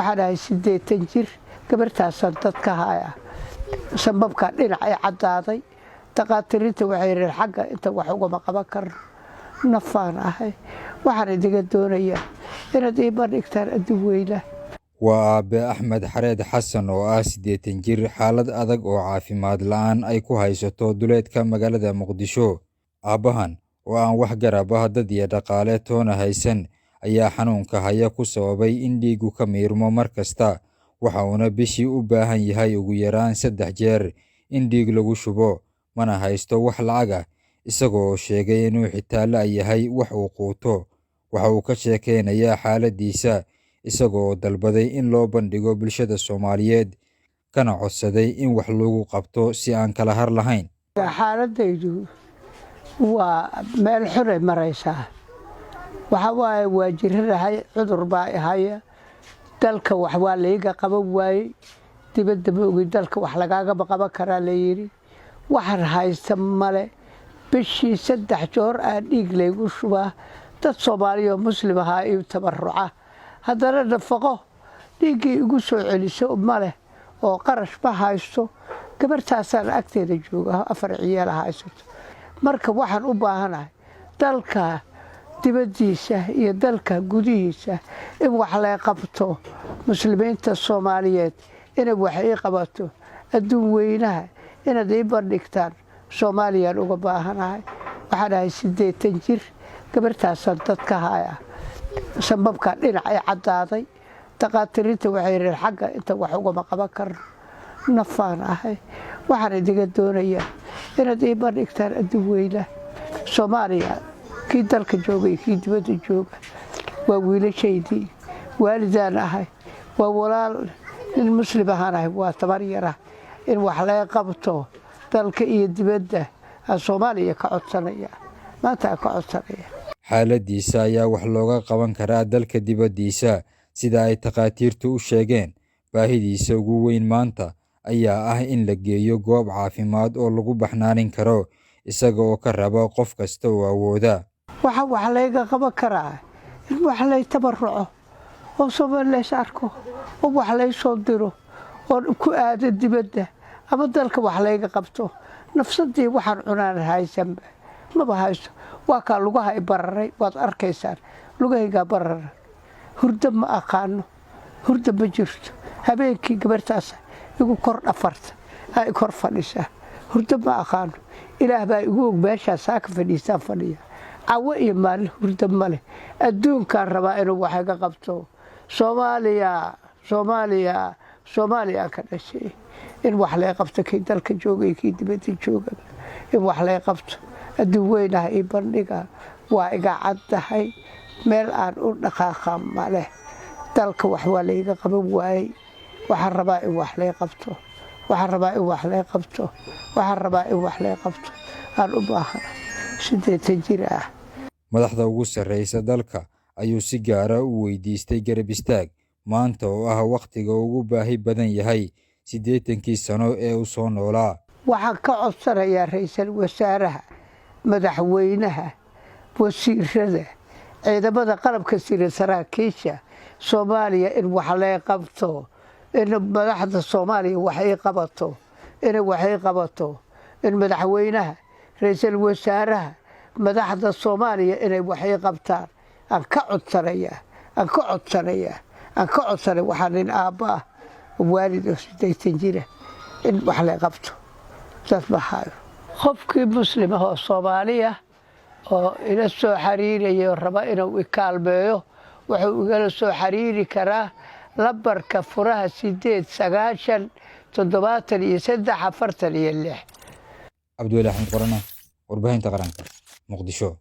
Waxaan ahay 80 jir. Gabartaasaan dadka haya. Sambabkaa dhinac ay caddaaday. Dhakhaatiiriinta waxay yidheen, xagga inta wax ugama qaban karno. Nafaan ahay. Waxaan idiga doonayaa inaad ii bandhigtaan adduun weyna. Waa Aabe Axmed Xareed Xasan oo ah 80 jir, xaalad adag oo caafimaad la'aan ay ku haysato duleedka magaalada Muqdisho. Aabbahan oo aan wax garab ah, dad iyo dhaqaale toona haysan, ayaa xanuunka haya ku sababay in dhiiggu ka miirmo mar kasta, waxa uuna bishii u baahan yahay ugu yaraan 3 jeer in dhiig lagu shubo, mana haysto wax lacag ah, isagoo sheegay inuu xitaa la'yahay wax uu quuto. Waxa uu ka sheekeynayaa xaaladdiisa, isagoo dalbaday in loo bandhigo bulshada Soomaaliyeed, kana codsaday in wax lagu qabto si aan kala har lahayn. Xaaladaydu waa meel xunay maraysaa. Waxa waaye, waa jiranahay, cudur baa ihaya. Dalka wax waa layga qaban waayey, dibadda ma ogi, dalka wax lagaagama qaban karaa la yidhi. Waxaan haysta male. Bishii 3 joor aa dhiig laygu shubaa. Dad Soomaaliya oo Muslim ahaa iu tabaruca. Haddana nafaqo dhiiggii igu soo celiso maleh oo qarash ma haysto. Gabartaasaan agteeda jooga, 4 ciyaala haysato. Marka waxaan u baahanahay dalka dibaddiisa iyo dalka gudihiisa in wax lay qabto, Muslimiinta Soomaaliyeed inay wax ii qabato, adduun weynaha inaad ii bandhigtaan. Soomaaliyaan uga baahanahay. Waxaan ahay 80 jir. Gabartaasaan dadka haya. Sambabkaa dhinac ay caddaaday. Dhakhaatiiriinta waxay yidheen, xagga inta wax ugama qaban karno. Nafaan ahay. Waxaan idiga doonayaa inaad ii bandhigtaan adduun weyna. Soomaaliya, kii dalka jooga iyo kii dibadda jooga, waa wiilashaydii. Waalidaan ahay, waa walaal, nin Muslim ahaan ahay, waa tabar yarah. In wax laga qabto dalka iyo dibadda aan Soomaaliya ka codsanaya, maanta aan ka codsanaya. Xaaladdiisa ayaa wax looga qaban karaa dalka dibaddiisa, sida ay takhaatiirtu u sheegeen. Baahidiisa ugu weyn maanta ayaa ah in la geeyo goob caafimaad oo lagu baxnaanin karo, isaga oo ka raba qof kasta oo awooda. Waxa wax layga qaban karaa in wax lay tabaruco oo Soomaali lays arko oo wax laysoo diro oo ku aado dibadda ama dalka wax layga qabto. Nafsadii waxaan cunaan haysanba maba haysto. Waa kaa lugaha i bararay, waad arkaysaan, lugahaygaa bararan. Hurdo ma aqaano, hurdo ma jirto. Habeenkii gabartaas igu kor dhafarta, ay kor fadhisaa. Hurdo ma aqaano. Ilaah baa igu og. Meeshaa saaka fadhiistaan fadhiya, cawo iyo maalin hurdo ma leh. Adduunkaan rabaa inuu wax iga qabto. Soomaaliya, Soomaaliya, Soomaaliya ka dhashay, in wax lay qabto, kii dalka jooga iyo kii dibadda jooga, in wax lay qabto, adduun weynaha ii bandhiga. Waa iga caddahay, meel aan u dhaqaaqa ma leh. Dalka wax waa layga qaban waayey. Waxaan rabaa in wax lay qabto. Waxaan rabaa in wax lay qabto. Waxaan rabaa in wax lay qabto aan u baahana. 80 jir ah. Madaxda ugu sarreysa dalka ayuu si gaara u weydiistay garab istaag maanta oo ah wakhtiga ugu baahi badan yahay 80-kii sano ee uu soo noolaa. Waxaan ka codsanayaa ra'iisul wasaaraha, madaxweynaha, wasiirada, ciidamada qalabka sida, saraakiisha Soomaaliya in wax lay qabto, in madaxda Soomaaliya wax ii qabato, inay wax ii qabato, in madaxweynaha, ra'iisul wasaaraha, madaxda Soomaaliya inay wax ii qabtaan aan ka codsanayaa, aan ka codsanayaa, aan ka codsanaya. Waxaa nin aabba ah, waalid oo 80 jira, in wax lay qabto. Saas ma hayo. Qofkii Muslim ah oo Soomaaliya oo ila soo xiriirayo, raba inuu i kaalmeeyo, wuxuu igala soo xiriiri karaa lambarka 08 90 73 46. Cabdiweli Axmed Qorane, Warbaahinta Qaranka, Muqdisho.